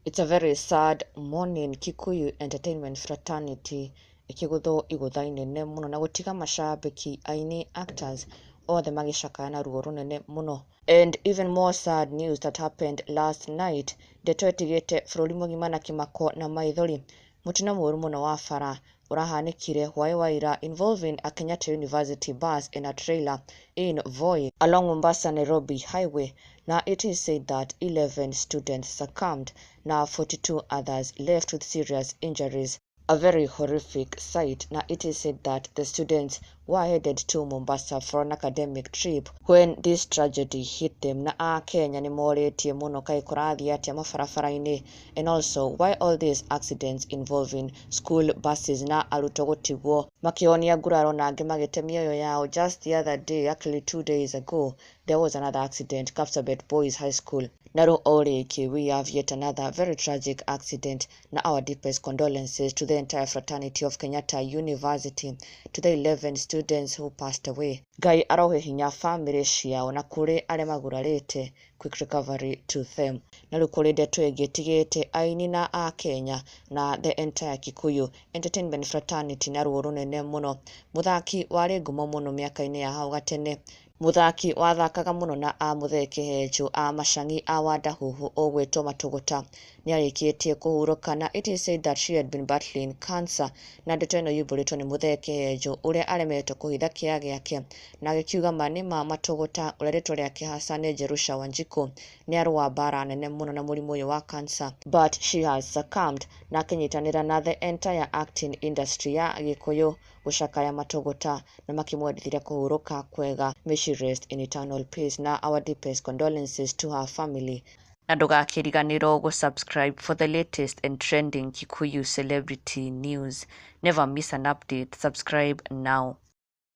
It's a very sad morning. Kikuyu Entertainment Fraternity ĩkĩgũthwo igũtha inene mũno na gũtiga macambĩki, aini, actors othe magĩcakaya na ruo rũnene mũno. And even more sad news that happened last night, ndeto ĩtigĩte bũrũri mũgima na kĩmako na maithori. Mũtino mũũru mũno wa bara ũrahanĩkire hwaĩ wa ira involving a Kenyatta University bus and a trailer in Voi along Mombasa Nairobi Highway. Now it is said that 11 students succumbed, now 42 others left with serious injuries. A very horrific sight. Now it is said that the students were headed to Mombasa for an academic trip when this tragedy hit them. Na a Kenya nĩ morĩtie mũno kaĩ kũrathiĩ atĩa mabarabara-inĩ, and also why all these accidents involving school buses na arutwo gũtigwo makĩonia nguraro na angĩ magĩte mĩoyo yao. Just the other day, actually 2 days ago, there was another accident, Kapsabet Boys High School. Na rĩu o rĩngĩ we have yet another very tragic accident, na our deepest condolences to the entire fraternity of Kenyatta University, to the 11 students who passed away. Ngai arohe hinya family ciao, na kũrĩ arĩa magurarĩte, quick recovery to them. Na rĩu kũrĩ ndeto ĩngĩ ĩtigĩte aini na a Kenya na the entire Kikuyu Entertainment Fraternity na ruo rũnene mũno. Mũthaki warĩ ngumo mũno mĩaka-inĩ ya hau gatene, mũthaki wathakaga mũno na a Mũthee Kĩhenjo, a Macang'i, a Wandahuhu, ũgwĩtwo Matũgũta, nĩarĩkĩtie kũhurũka. Na it is said that she had been battling cancer, na ndeto ĩno yumbũrĩtwo nĩ Mũthee Kĩhenjo ũrĩa aremetwo kũhitha kĩeha gĩake na agĩkiuga ma nĩ ma Matũgũta, ũrĩa rĩtwa rĩake hasa nĩ Jerusha Wanjiku, nĩ arũa mbara nene mũno na mũrimũ ũyũ wa cancer, but she has succumbed, na akĩnyitanĩra na the entire acting industry ya Gĩkũyũ gũcakaya Matũgũta na makĩmwendithĩria kũhurũka kwega. May she rest in eternal peace, na our deepest condolences to her family. Na ndũgakĩriganĩrwo gũ-subscribe for the latest and trending Kikuyu celebrity news. Never miss an update. Subscribe now.